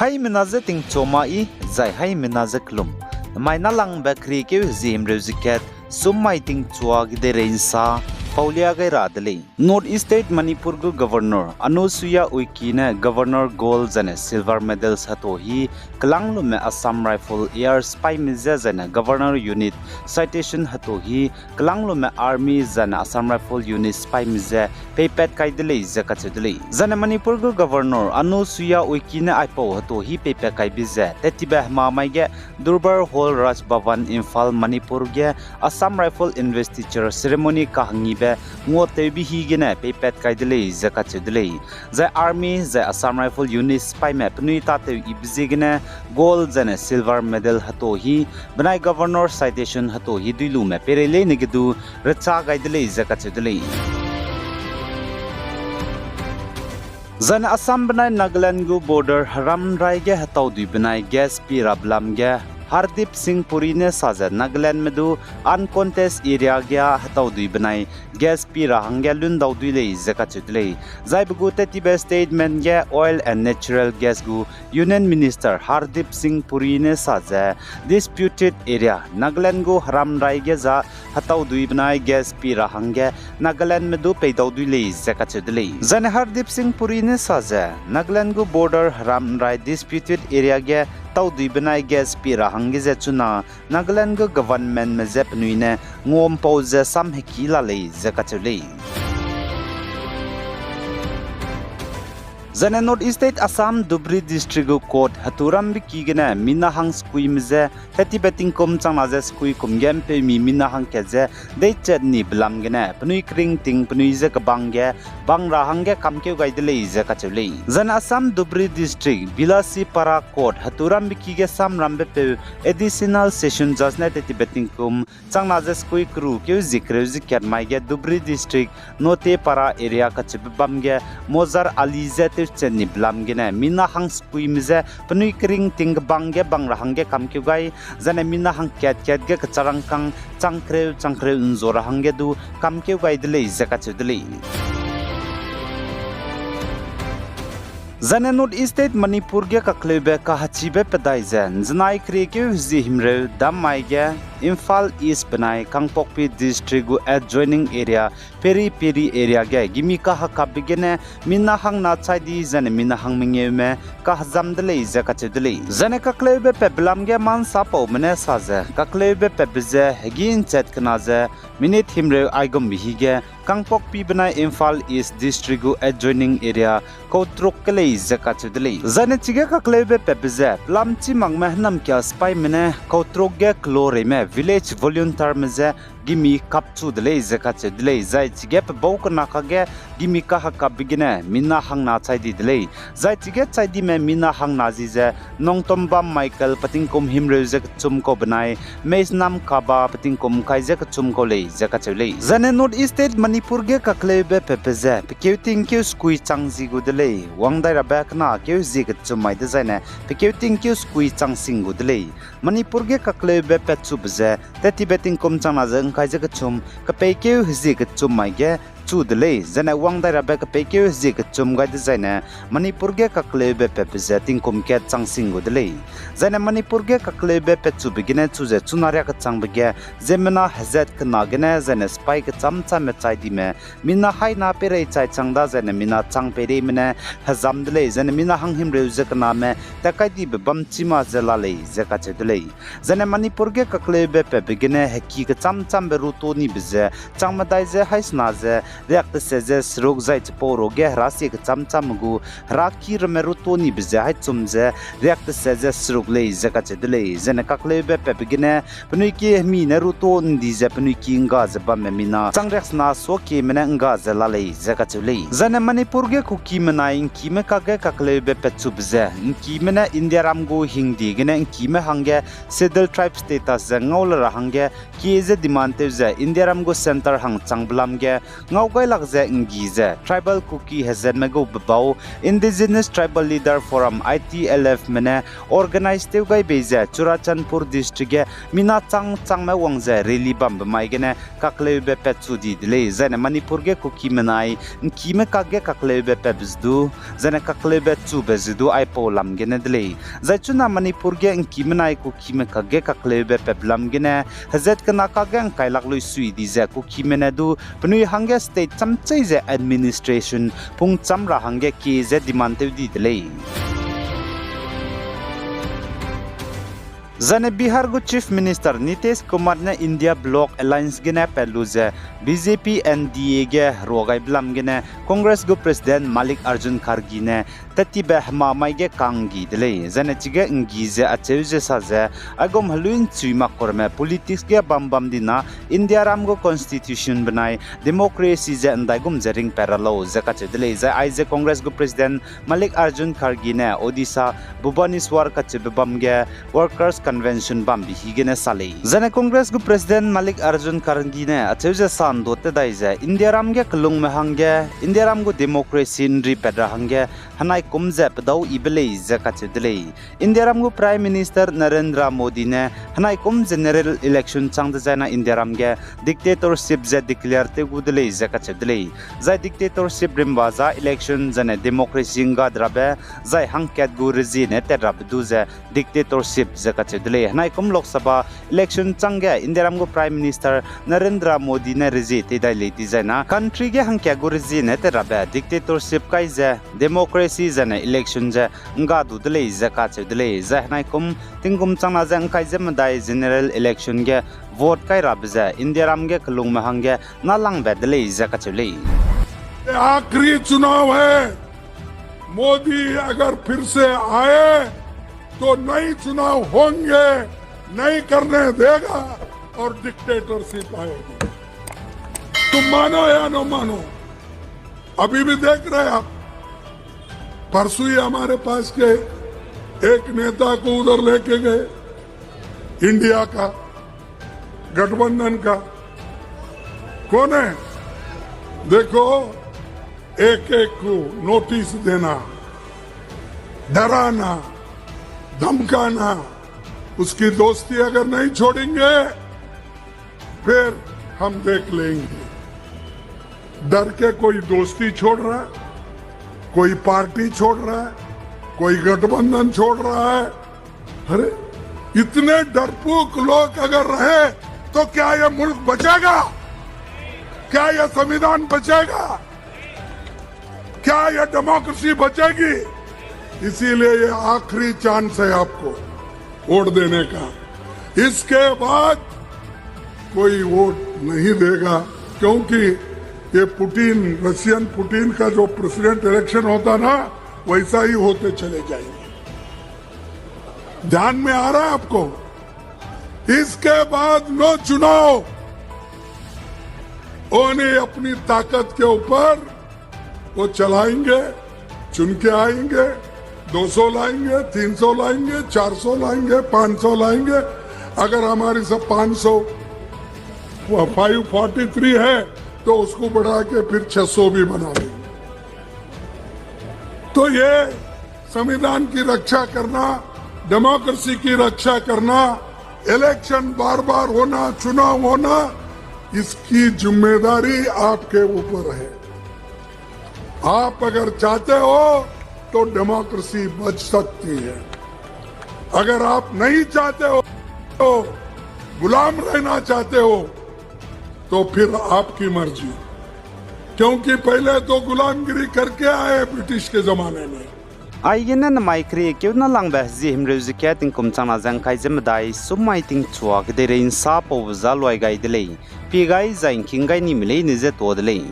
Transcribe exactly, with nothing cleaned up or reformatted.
Haimena je tingchua ma i, zai haimena je kelum. Mai nalangbe keriekeu hezie himreu ze kat, sum mai tingchua ge deirei nsa, paulia gai ra de lei. North East State Manipur gu Governor Anusuiya Uikey ne Governor Gold zaine Silver Medals heto hi, kelanglume Assam Rifle Air Sipaime je zaine Governor Unit Citation heto hi, kelanglume Army zaine Assam Rifle Unit Sipaime je peipat kai de lei ze kacheu de lei. Zaine Manipur gu Governor Anusuiya Uikey ne aipau heto hi peipat kaibe ze, tettibe hemamai ge Durbar Hall, Raj Bhavan, Imphal, Manipur ge Assam Rifle Investiture Ceremony kahangibe nguatewbe hi gene peipat kai de lei ze kacheu de lei. Zai Army zai Assam Rifle Unit Sipaime penui tâtew ibe ziegene Gold zaine Silver Medal heto hi, benai Governor Citation heto hi duilume peirei leine ge du recha gai de lei ze kacheu de lei. Zaine Assam benai Nagaland gu border heram rai ge hetau dui benai gas pi rabe lam ge Hardeep Singh Puri ne sa ze Nagalandme du uncontested area ge hetau dui benai gas pi ra hangge lundau dui lei ze kacheu de lei. Zai pe gu tettibe statement ge Oil and Natural Gas gu Union Minister Hardeep Singh Puri ne sa ze, disputed area, Nagaland gu heram rai ge za hetau dui benai gas pi ra hangge Nagalandme du peidau dui lei ze kacheu de lei. Zaine Hardeep Singh Puri ne sa ze, Nagaland gu border heram rai disputed area ge tau dui benai gas pi ra hangge ze chuna Nagaland gu governmentme je penui ne nguampau ze sam heki la lei ze kacheu lei. Zaine North East State Assam Dhubri District gu court heturambe ki gene mina hang sekuime je tettibe tingkum changna ze sekui kum ge mpeumi mina hangkat ze deichat ni belam gene penui kering ting penui je kebang ge bang ra hangge kamkeu gai de lei ze kacheu lei. Zaine Assam Dhubri District Bilasipara Court heturambe ki ge samrambe peu Additional Session Judge ne tettibe tingkum changna ze sekui keru keu zie kereu ze kat mai ge Dhubri District Notepara area kacheube bam ge Mozar Ali je tewchat ni belam gene mina hang sekuime je penui kering ting kebang ge bang ra hangge kamkeu gai, zaine mina hangkat kat ge kecharangkang chang kereu chang kereu nzua ra hangge du kamkeu gai de lei ze kacheu de lei. Zaine North East State Manipur ge kakleube kahachibe pedai ze nzenai keriekeu hezie himreu dam mai ge Imphal East benai Kangpokpi District gu adjoining area Peri Peri area ge gimi kahakapbe gene mina hangna chai di zaine mina hang mengeume kahezam de lei ze kacheu de lei. Zaine kakleube patbe lam ge mansapaume ne sa ze kakleube patbe ze hegî nchat kena ze minute himreu aigumbe hi ge Kangpokpi benai Imphal East District gu adjoining area Kautruk ge lei ze kacheu de lei. Zaine chige kakleube patbe ze pelam chî makme hênamkia sipaime ne Kautruk ge keloreime village volunteerme je gimi kapchu de lei ze kacheu de lei. Zai chige pebau kena kage gimi kahakapbe gene mina hangna chai di de lei. Zai chige chai dime mina hangna zi ze Nongtombam Michael pe tingkum himreu ze kechum kau benai Meisnam Kaba pe tingkum kai ze kechum kau lei ze kacheu lei. Zaine North East State Manipur ge kakleube patbe ze pekeu tingkeu sekui chang zi gu de lei. Wangdai rabe kena keu zie kechum mai dezaine pekeu tingkeu sekui chang sing gu de lei. Manipur ge kakleube patchube ze tettibe tingkum changna ze ngkai ze kechum, kepeikeu hezie kechum mai ge chu de lei, zaine wangdai rabe kepeikeu hezie kechum gai dezaine Manipur ge kakleube patbe ze tingkum kat chang sing gu de lei. Zaine Manipur ge kakleube patchube gene chu ze chuna riak kechangbe ge ziemmena hezat kena gene zaine sipai kecham chamme chai dime mina haina peirei chai chang da zaine mina chang peireime ne hezam de lei, zaine mina hang himreu ze kename tat kai dibe bam chî ma ze la lei ze kacheu de lei. Zaine Manipur ge kakleube patbe gene heki kecham chambe ruto nibe ze chang medai ze haisena ze riak tese ze seruk zai chipau ruage herasie kecham chamme gu heraki ramme ruto nibe ze haichum ze riak tese ze seruk lei ze kacheu de lei. Zaine kakleube patbe gene penui ki hemi ne ruto ndi ze penui ki ngga ze bamme mina chang riaksena suakieme ne ngga ze la lei ze kacheu lei. Zaine Manipur ge Kukime nai ngkime kage kakleube patchube ze ngkime ne Indiaram gu hingdi gene ngkime hangge Scheduled Tribe status ze ngau le ra hangge kie ze demand tew ze Indiaram gu centre hang changbe lam ge ngau gailak ze nggi ze Tribal Kuki hezatme gu bebau Indigenous Tribal Leader Forum, I T L F me ne organize tew gai bei ze Churachandpur District ge mina chang changme wang ze rally bambe mai gene kakleube pat chu di de lei. Zaine Manipur ge Kuki menai ngkime kakge kakleube patbe ze du, zaine kakleube chube ze du aipau lam gene de lei. Zai chuna Manipur ge ngki menai Kukime kakge kakleube patbe lam gene hezat kena kakge ngkailak lui sui di ze Kukime ne du penui hangge state chamchei ze administration pungcham ra hangge kie ze demand tew di de lei. Zaine Bihar gu Chief Minister Nitish Kumar ne India Bloc Alliance gene pat lu ze B J P N D A ge ruagaibe lam gene Congress gu President Mallikarjun Kharge ne tattibe hema mai ge kanggi de lei. Zaine chige nggi ze acheu ze sa ze, aigum helui nchui mak kau ramme politics ge bam bam dina Indiaram gu constitution benai democracy ze ndaigum ze ringpat ra lau ze kacheu de lei. Zai aize Congress gu President Mallikarjun Kharge ne Odisha Bhubaneswar kacheube bam ge workers convention bambe hi gene sa lei. Zaine Congress gu President Mallikarjun Kharge ne acheu ze sa ndut te dai ze Indiaram ge kelungme hangge, Indiaram gu democracy nripat ra hangge henai kum ze pedau yibe lei ze kacheu de lei. Indiaram gu Prime Minister Narendra Modi ne henai kum general election chang dezaina Indiaram ge dictatorship ze declare tew gu de lei ze kacheu de lei. Zai dictatorship rimba za election zaine democracy ngga de rabe, zai hangkat gu rezie ne tat rabe du ze dictatorship ze kacheu de lei. Henai kum Lok Sabha election changge Indiaram gu Prime Minister Narendra Modi ne rezie tei dai lei dizaina country ge hangkat gu rezie ne tat rabe dictatorship kai ze democracy zaine election ze ngga du de lei ze kacheu de lei. Zai henai kum tingkum changna ze ngkai ze medai general election ge vote kai rabe ze Indiaram ge kelungme hangge nâlangbe de lei ze kacheu lei. ये आखिरी चुनाव है। मोदी अगर फिर से आए तो नई चुनाव होंगे, नहीं करने देगा और डिक्टेटरशिप आएगी। तुम मानो या न मानो, अभी भी देख रहे हैं आप, परसों ही हमारे पास के एक नेता को उधर लेके गए, इंडिया का गठबंधन का। कौन है? देखो, एक एक को नोटिस देना, डराना, धमकाना, उसकी दोस्ती अगर नहीं छोड़ेंगे, फिर हम देख लेंगे। डर के कोई दोस्ती छोड़ रहा है, कोई पार्टी छोड़ रहा है, कोई गठबंधन छोड़ रहा है। अरे, इतने डरपोक लोग अगर रहे तो क्या ये मुल्क बचेगा? क्या ये संविधान बचेगा? क्या ये डेमोक्रेसी बचेगी? इसीलिए ये आखिरी चांस है आपको वोट देने का। इसके बाद कोई वोट नहीं देगा, क्योंकि ये पुतिन, रशियन पुतिन का जो प्रेसिडेंट इलेक्शन होता ना, वैसा ही होते चले जाएंगे। ध्यान में आ रहा है आपको? इसके बाद नो चुनाव, उन्हें अपनी ताकत के ऊपर वो चलाएंगे, चुन के आएंगे, दो सौ लाएंगे, तीन सौ लाएंगे, चार सौ लाएंगे, पाँच सौ लाएंगे। अगर हमारी सब पाँच सौ, फाइव फोर्टी थ्री है, तो उसको बढ़ा के फिर छह सौ भी बना लेंगे। तो ये संविधान की रक्षा करना, डेमोक्रेसी की रक्षा करना, इलेक्शन बार-बार होना, चुनाव होना, इसकी जिम्मेदारी आपके ऊपर है। आप अगर चाहते हो, तो डेमोक्रेसी बच सकती है। अगर आप नहीं चाहते हो, तो गुलाम रहना चाहते हो, तो फिर आपकी मर्जी, क्योंकि पहले तो गुलामगिरी करके आए ब्रिटिश के जमाने में। Aigene namai kere keu na langbe zie himreu ze kat tingkum changna ze ngkai ze medai sum mai tingchua kedeirei nsa pau za luai gai de lei. Pie gai zai ngking gai ni me lei ne ze tuâ de lei.